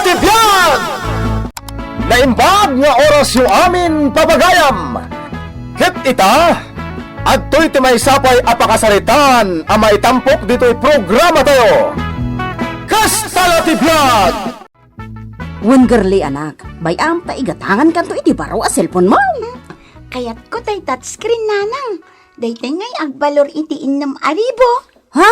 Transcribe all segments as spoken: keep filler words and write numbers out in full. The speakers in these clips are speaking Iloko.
Ti biag! Naimbag nga orasyo amin pabagayam. Ket ita, adtoy ti maysa pay a pakasaritaan a maitampok ditoy programatayo. Kasta la ti biag! Wen, Gerli, anak, bay-am ta igatangankanto iti baro a cellphone mo. Kayatko tay touchscreen, nanang. Daytoy ngay agbalor iti innem a ribu. Ha?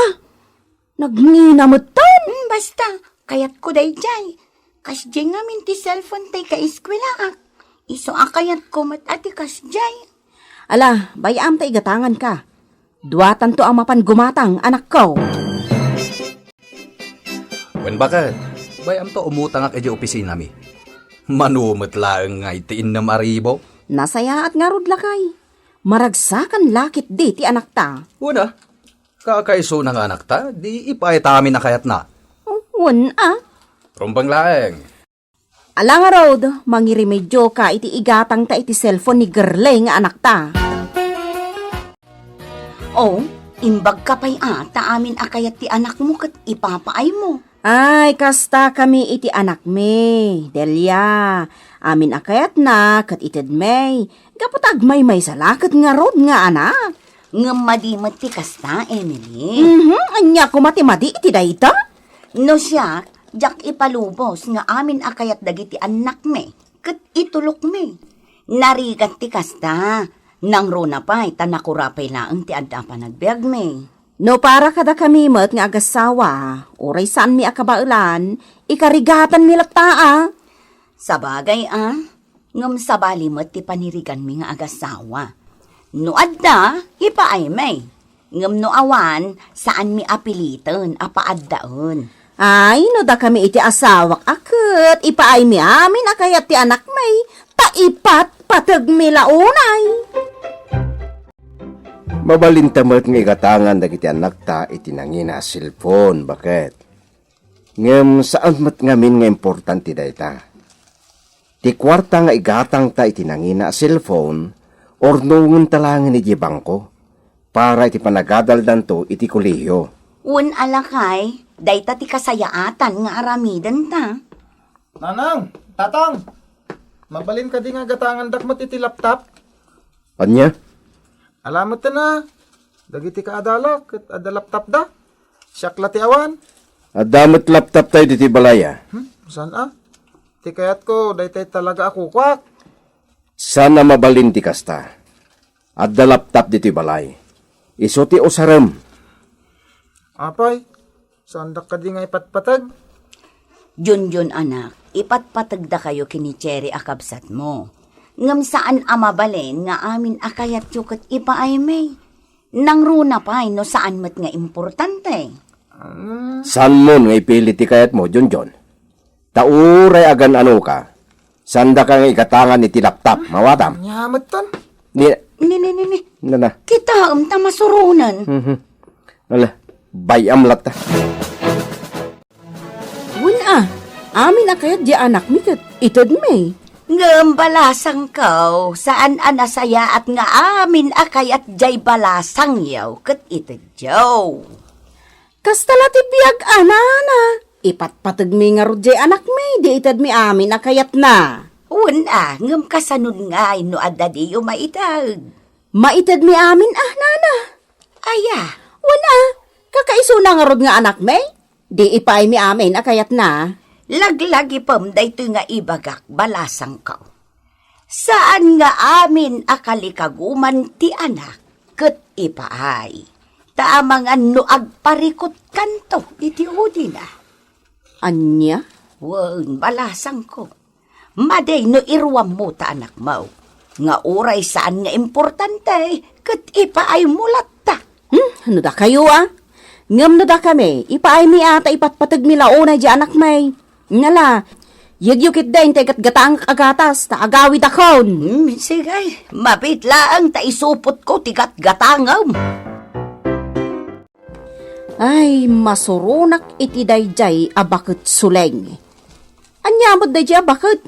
Nagngina metten? Hmm, basta, kayatko dayjay. Kasjay ngamin ti cellphone tay kaeskuelaak. Isu a kayatko met a ti kasjay. Ala, bay-am ta igatanganka. Duatanto a mapan gumatang, anakko. Wen, baket, bay-am ta umutangak idiay opisinami. Mano met laeng nga iti innem a ribu? Nasayaat ngarud, lakay. Maragsakan la ketdi ti anakta. Wen a, kakaisuna nga anakta, di ipaayta amin a kayatna. Wen a. Rumbeng laeng. Ala ngarud, mangirimedioka iti igatangta iti cellphone ni Gerli nga anakta. Oh, imbagka pay a ta amin a kayat ti anakmo ket ipapaaymo. Ay, kastakami iti anakmi, Delia. Amin a kayatna ket itedmi. Gapu ta agmaymaysa la ket ngarud nga anak. Ngem madi met ti kasta, Emily. Mhm, ania koma ti madi iti dayta? No siak, diak ipalubos nga amin a kayat dagiti annakmi ket itulokmi. Narigat ti kasta, nangruna pay ta nakura pay laeng ti adda a panagbiagmi. No para kadakami met nga agassawa, uray saanmi a kabaelan, ikarigatanmi latta a. Sabagay a, ngem sabali met ti paniriganmi nga agassawa. No adda, ipaaymi. Ngem no awan, saanmi a piliten a paaddaen. Ay, no dakami iti asawak a ket, ipaaymi amin a kayat ti anakmi, ta ipatpategmi la unay. Mabalinta met nga igatangan dagiti annakta iti nangina a cellphone, baket. Ngem saan met ngamin nga importante dayta. Ti kuarta nga igatangta iti nangina a cellphone, urnongenta laengen idiay bangko para iti panagadaldanto iti kolehio. Wen a, lakay, dayta ti kasayaatan nga aramidenta. Nanang, tatang, mabalin kadi nga gatangandak met iti laptop? Ania? Ala metten a, dagiti kaadalak ket adda laptopda. Siak la ti awan. Adda met laptoptayo ditoy balay a. Hmm, saan a? Ti kayatko, daytoy talaga a kukuak. Saan a mabalin ti kasta. Adda laptop ditoy balay. Isu ti usarem. Apay, saandak kadi nga ipatpateg? Junjun, anak, ipatpategdakayo ken ni Cherry a kabsatmo. Ngem saan a mabalin nga amin a kayatyo ket ipaaymi. Nangruna pay no saan met nga importante. Mm. Saanmon nga ipili ti kayatmo, Junjun? Ta uray agan-anoka, saandaka nga igatangan iti laptop, mawatam? Ania metten? Ni Ni, ni, ni, ni. Nana. Kitaem ta masuronen. Mhm. Ala, bay-am latta. Wen a, amin a kayat diay anakmi ket itedmi. Ngem balasangko, saan a nasayaat nga amin a kayat diay balasangyo ket itedyo. Kasta la ti biag a, nana. Ipatpategmi ngarud diay anakmi, di itedmi amin a kayatna. Wen a, ngem kasanon ngay no adda diyo maiteg? Maitedmi amin a, nana. Aya? Wen a, kakaisuna ngarud nga anakmi? Di ipaaymi amin a kayatna. Laglagipem daytoy nga ibagak, balasangko. Saan nga amin a kalikaguman ti anak ket ipaay, ta amangan no agparikutkanto iti udina. Ania? Wen, balasangko. Madi no iruammo ta anakmo, nga uray saan nga importante, ket ipaaymo latta. Hmm, no dakayo a? Ngem no dakami, ipaaymi a ta ipatpategmi la unay diay anakmi. Ngala, yegyo ketdin ti gatgatangak a gatas, ta agawidakon. Hmm, sige, mabiit laeng ta isupotko ti gatgatangem. Ay, masuronak iti daydiay a baket suleng. Ania met daydiay a baket?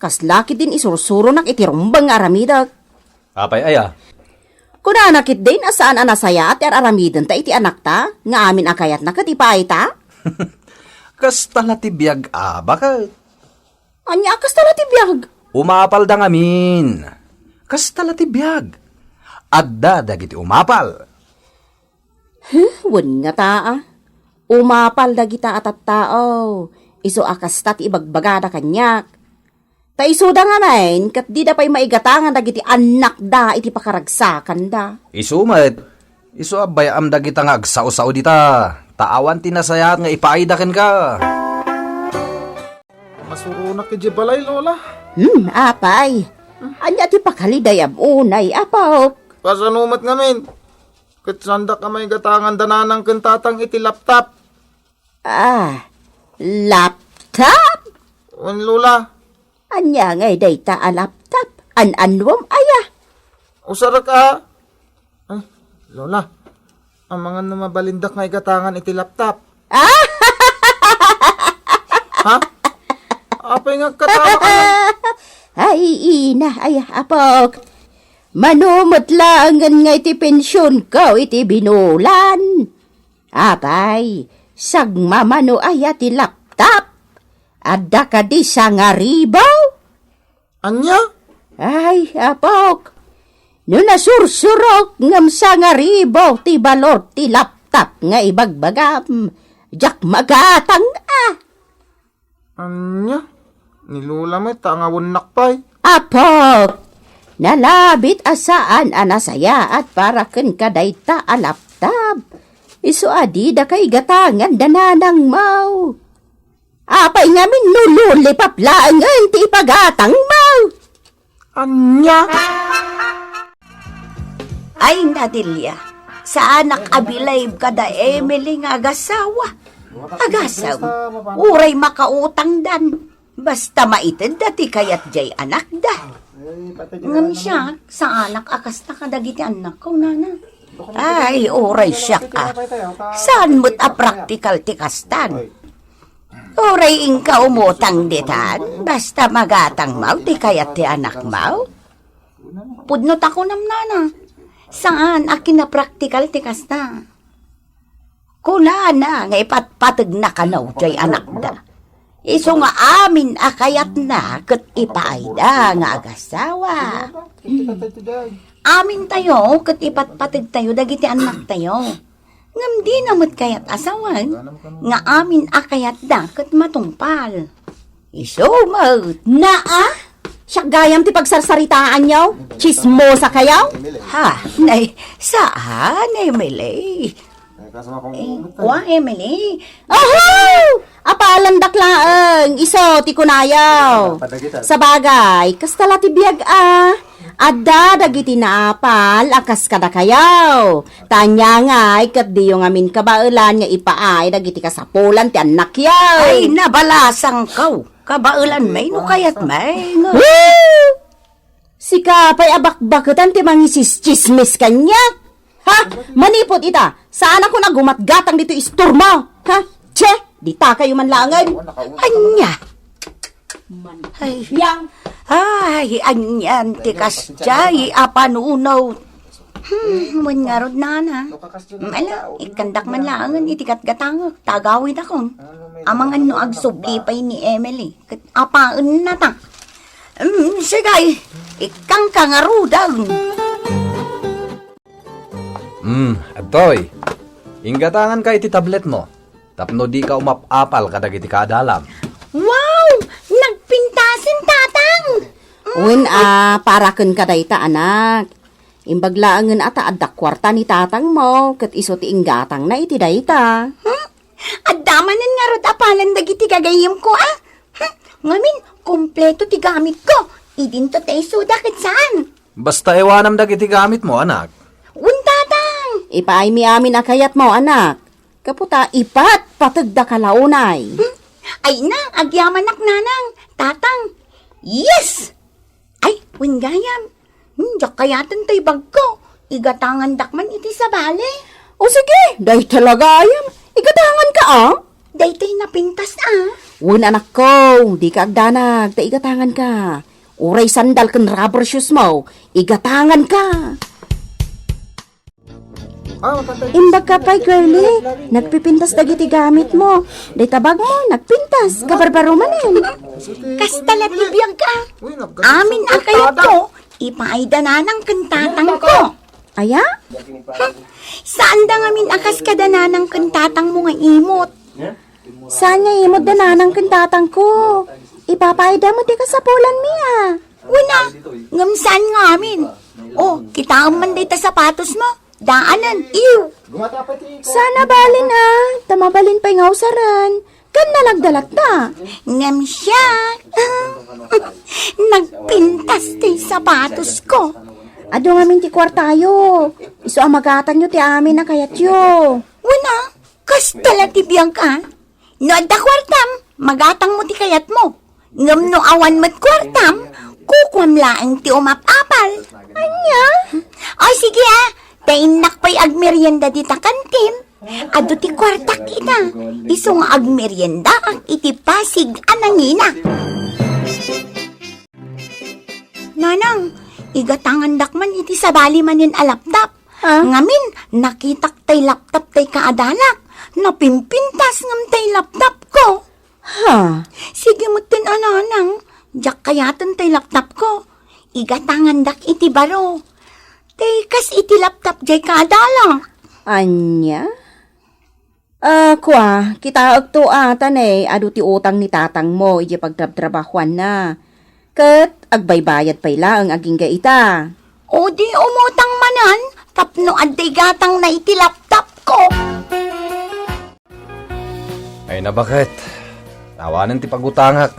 Kasla ketdin isursuronak iti rumbeng nga aramidek. Apay aya? Kunana ketdin a saan a nasayaat ti ar-aramidenta iti anakta, nga amin a kayatna ket ipaayta? Kasta la ti biag a baket. Ania a kasta la ti biag? Umapalda ngamin. Kasta la ti biag. Adda dagiti umapal. Huh, wen nga taa. Umapal dagita a tattao. Isu a kasta ti ibagbagada kaniak. Ta isuda ngamin, ket dida pay maigatangan dagiti annakda iti pakaragsakanda. Isu met, isu a bay-am dagita nga agsao-sao dita, ta awan ti nasayaat nga ipaayda kenka. Masuronak idiay balay, Lola. Hmm, apay. Ania ti pakaliday am unay, apok? Kasano met ngamin? Ket saandak a maigatangan da nanang ken tatang iti laptop. Ah, laptop? Wen, Lola. Ania ngay dayta a laptop? An-annuam aya? Usarek a. Ay, Lola. Amangan no mabalindak nga igatangan iti laptop. Ah! Ha? Apay nga agkatawa ka na? Ay, ina, ay, apok. Mano met laengen nga iti pensionko iti binulan. Apay, sagmamano aya ti laptop? Adda kadi sangaribu? Ania? Ay, apok. No nasursurok ngem sangaribu ti balor ti laptop nga ibagbagam, diak magatang a. Ania? Ni Lola met ta angawennak pay. Apok! Nalabit a saan a nasayaat para kenka dayta a laptop. Isu a dida kaigatangan da nanangmo. Apay ngamin no lollipop laengen ti ipagatangmo? Ania? Ay, Nadilia, saanak a believe kada Emily nga agasawa. Agasem, uray makautangdan. Basta maitedda ti kayat jay anakda. Ngem siak, saanak a kasta kadagiti annakko, nana. Ay, uray siak, a. Saan met a praktikal ti kastan? Uray inka umutang ditan, basta magatangmo ti kayat ti anakmo? Pudno ta kunam, nana. Saan a kinapraktikal ti kasta. Kunana nga ipatpategna kano jay anakda. Isu nga amin a kayatna ket ipaayda nga agasawa. Amintayo ket ipatpategtayo dagiti annaktayo. Ngem dina met kayat a sawen nga amin a kayatda ket matungpal. Isu met. Naa? Siak gayam ti pagsarsaritaanyo? Tsismosa kayo? Ha? Nay, saan, Emily? Eh, wa, Emily. Oho! Apalandak laeng, isu ti kunayo. Sabagay, kasta la ti biag a. Adda dagiti naapal a kas kadakayo. Ta ania ngay ket diyo ngamin kabaelan nga ipaay dagiti kasapulan ti annakyo. Ay, nabalasangko. Kabaelan may no kayat may nga. Woo! Sika pay a bakbaketan ti mangisischismis kaniak. Ha? Manipud ita, saanakon a gumatgatang ditoy istormo. Ha? Che, dita kayo man laengen. Ania? Ay, ay, anian ti kasjay a panunot. Hmm, wen ngarud, nana. Ala, ikkandak man laengen iti gatgatangek, ta agawidakon. Amangan no agsubli pay ni Emily, ket apaenna ta. Hmm, sige, ikkanka ngaruden. Hmm, adtoy. Inggatanganka iti tabletmo tapno dika umap-apal kadagiti kaadalam. Wow! Nagpintasen, Tatang! Wen a, para kenka dayta, anak. Imbag laengen a ta adda kuarta ni tatangmo, ket isu ti inggatangna iti dayta. Hmm? Adda manen ngarud apalan dagiti gagayyemko, a? Hmm? Ngamin, kompleto ti gamitko. Idinto ta isuda ket saan? Basta iwanam dagiti gamitmo, anak. Wen, Tatang! Ipaaymi amin a kayatmo, anak. Gapu ta ipatpategdaka la unay. Hmm? Ay na, agyamanak, Nanang, Tatang. Yes! Ay, wen gayam. Hmm, diak kayaten tay bagko. Igatangandak man iti sabali. O sige, dayta la gayam. Igatanganka, a? Daytay napintas, a. Wen, anakko, dika agdanag, ta igatanganka. Uray sandal ken rubber shoes mo, igatanganka. Imbagka pay, girlie, nagpipintas dagiti gamitmo. Dayta bagmo, nagpintas, kabarbaro manen. Kasta la ti biagka. Amin a kayatko, ipaayda nanang ken tatangko. Aya? Saanda ngamin a kas kada nanang ken tatangmo nga imot. Saan nga imot da nanang ken tatangko? Ipapaayda mo ti kasapulanmi a. Wen a, ngem saan ngamin. O, kitaem man dayta sapatosmo. Daanen, iw. Saan a balin a, ta mabalin pay nga usaren. Ken nalagda latta. Ngem siak, nagpintas ti sapatosko. Adu ngamin ti kuartayo. Isu a magatangyo ti amin a kayatyo. Wen a, kasta la ti biag a. No adda kuartam, magatangmo ti kayatmo. Ngem no awan met kuartam, kukuam laeng ti umap-apal. Ania? O, sige a, ta innak pay agmerienda dita kantin. Adu ti kuartak ita, isu nga agmeriendaak iti Pasig a nangina. Nanang, igatangandak man iti sabali manen a laptop. Ah? Ngamin, nakitak tay laptop tay kaadalak. Napimpintas ngem tay laptop ko. Ha? Sige metten a nanang, diak kayaten tay laptop ko. Igatangandak iti baro. Tay kas iti laptop jay kaadalak. Ania? Ah, kua, kitaekto a, ta ne, adu ti utang ni tatangmo idiay pagtrabtrabahuanna. Ket agbaybayad pay laeng agingga ita. O di umutang manen tapno adda igatangna iti laptop ko. Ay, nabaket. Awanen ti pagutangak.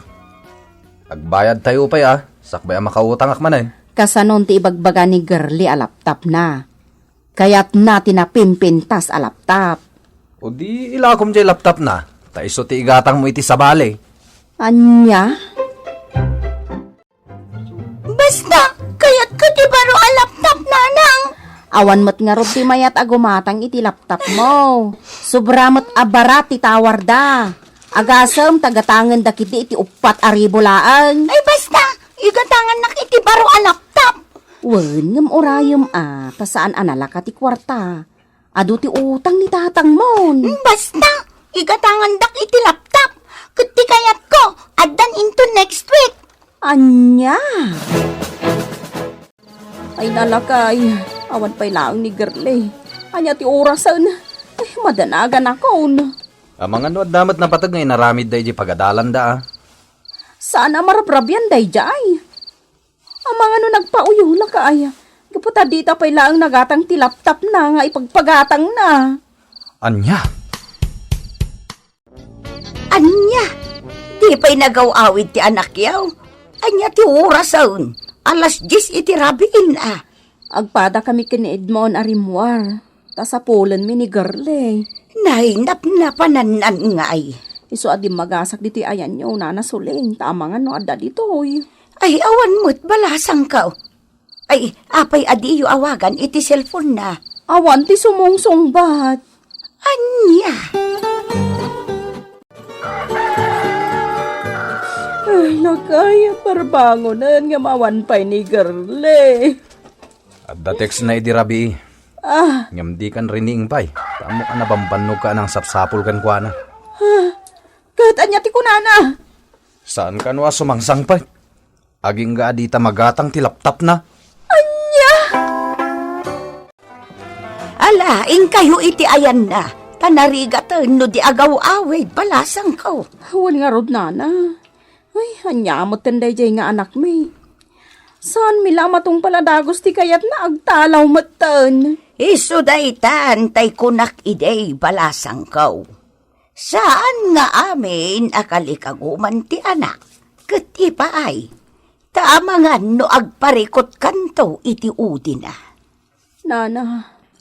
Agbayad tayo pay a, sakbay a makautangak manen. Kasanon ti ibagbaga ni Girlie a laptopna? Kayatna ti napimpintas a laptop. O di ilakom jay laptopna, ta isu ti igatangmo iti sabali. Ania? Basta, kayatko ti baro a laptop, nanang. Awan met ngarud ti mayat a gumatang iti laptopmo. Sobra met a barat ti towerda. Agasem ta gatangenda ketdi iti uppat a ribu laeng. Ay, basta, igatangannak iti baro a laptop. Wen, ngem urayem a, ta saan a nalaka ti kuarta. Adu ti utang ni tatangmon. Basta, igatangandak iti laptop. Ket ti kayatko, addan into next week. Ania? Ay, nalakay, awan pay laeng ni Girlie. Ania ti orasen? Ay, madanaganakon. Amangan no adda met napateg nga inaramidda iti pagadalanda, a? Saan a marabrabian daydiay? Amangan no nagpauyolakay. Gapu ta dita pay laeng nagatang ti laptopna nga ipagpagatangna. Ania? Ania? Di pay nagaw-awid ti anakyaw? Ania ti orasen? Alas dies iti rabiin, a. Agpadakami ken ni Edmond a rimmuar, ta sapulenmi ni Girlie. Nay, napnapanannan ngay. Isu a dimmagasak ditoy ayanyo, Nana Suling, ta amangan no adda ditoy. Ay, awan met balasangko. Ay, apay a diyo awagan iti cellphone-na? Awan ti sumungsungbat. Ania? Ay, lakay, parbangonen nga awan pay ni Girlie. Adda text-na idi rabii. Ah. Ngem dikan riniing pay. Ta ammok a nabambannogka a nangsapsapul kenkuana. Ah, ket ania ti kunana? Saan kano a sumangsangpet? Agingga a dita magatang ti laptopna. Ania? Ala, inkayo iti ayanna, ta narigaten no di agaw-awid, balasangko. Wen ngarud, Nana. Ay, ania metten daydiay nga anakmi? Saanmi la a matungpal a dagus ti kayatna, agtalaw metten. Isu daytan tay kunak idi, balasangko. Saan nga amin a kalikaguman ti anak, ket ipaay, ta amangan no agparikutkanto iti udina. Nana.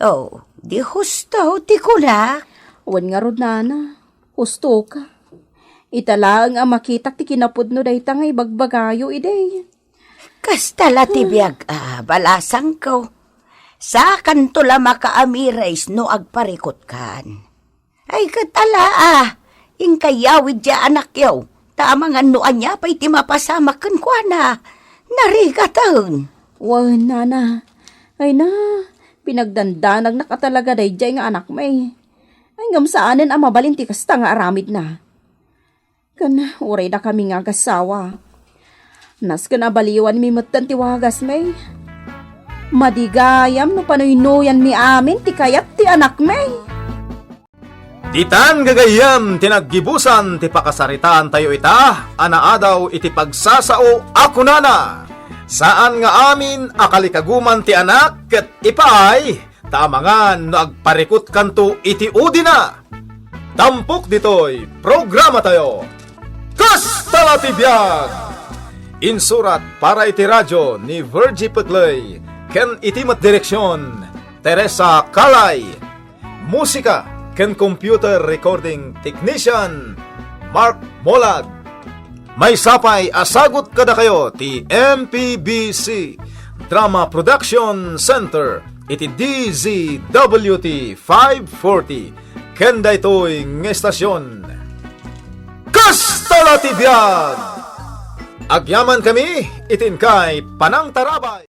Oh, di husto ti kunak? Wen ngarud, Nana. Hustoka. Ita laeng a makitak ti kinapudno dayta nga ibagbagayo idi. Kasta la ti biag a, balasangko. Sakanto la makaamires no agparikutkan. Ay, ket ala a, inka yawid diay anakyo, ta amangan no ania pay ti mapasamak kenkuana. Narigaten. Wen, Nana. Ay na, Pinagdandanagnak a talaga daydiay nga anakmi. Ay, ngem saanen a mabalin ti kasta nga aramidna. Ken uray dakami nga agassawa, nasken a baliwanmi metten ti wagasmi. Madi gayam no panuynoyanmi amin ti kayat ti anakmi. Ditan gagayyem ti naggibusan ti pakasaritaantayo ita a naadaw iti pagsasao a kunana, saan nga amin a kalikaguman ti anak ket ipaay ta amangan no agparikutkanto iti udina. Tampok ditoy programatayo, Kasta la ti biag! Insurat para iti radio ni Virgie Peclay ken iti met direksion, Teresa Calay. Musika ken computer recording technician, Mark Molag. Maysa pay a sagut kadakayo ti M P B C Drama Production Center iti D Z W T five forty ken daytoy nga estasion. Kasta la ti biag! Agyamankami iti inkay panangtarabay.